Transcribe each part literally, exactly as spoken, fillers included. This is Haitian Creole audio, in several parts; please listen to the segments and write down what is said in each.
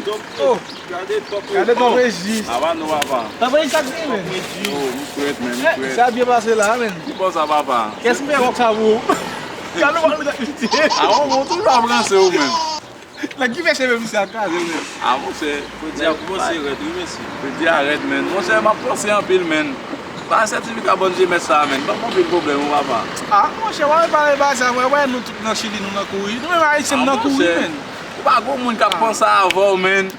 Oh, gade Top Regi. Ava nou, papa. Top Regi, sa k gen, men? Oh, m frèt, men, m frèt. Sa byen pase la, men. Ki bò sa, papa? Kès ki fè wòk sa pou ou? Gade w al met ak misye. A, bon, bon, toujou ap ranse ou menm. Nèg ki fè cheve misye ap kraze, men. A, monchè, fredi a kòmanse rèd, wi, mesye. Fredi a rèd, men. Monchè, m ap panse anpil, men. Ba sètifika bòn jemès sa, men. Ban m anpil pwoblèm, wi, papa. A, monchè, w ap pale ba sa, wè, wè, nou tout nan Chili, nou nan kouri. Nou menm Ayisyen, nou nan kouri, men. Ou pa gon moun k ap panse avè w, men.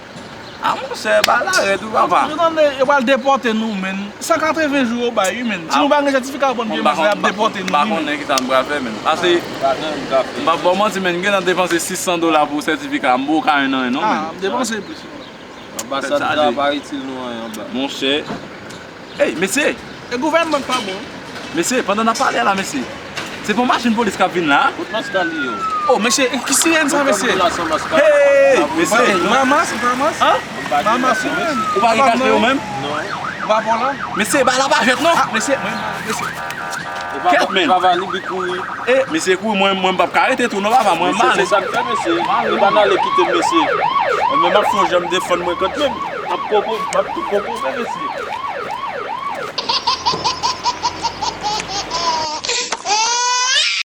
A, monchè, bagay la rèd, wi, papa. Ou tande, yo pral depòte nou, men. San katreven jou yo bay, wi, men. Si nou pa gen sètifika bòn jemès la, y ap depòte nou, wi, men. M pa konnen ki sa m pral fè, men. Pase, m p ap ba w manti, men, m gentan depanse sis san dola pou sètifika, m poko ka jwenn anyen, non, men. A, m depanse plis. Anbasad la pa itil nou anyen anba. Monchè. Ey, mesye! E gouvènman k pa bon. Mesye, pandan n ap pale a la, mesye, se pa yon machin polis k ap vin la? Kot maskal li yo? Oh, mesye, ki sirèn sa, mesye? Hey, mesye! Bahamas, Bahamas. Hein? Bahamas, wi, men. Ou pa gen kach yo menm? Non. Ou pa pran la? Mesye, bagay la pa jwèt, non. A, mesye, mwen, mesye. Kèt, men. Papa, li bi kouri. E, mesye kouri, mwen, mwen, m p ap ka rete tou, non, papa, mwen, m ale. Mesye, se sa k fè, mesye. E pa n ale kite m, mesye. Mwen menm, m ap fè yon jan m defann mwen kont mwen. M ap poko, m ap tou poko fè, mesye.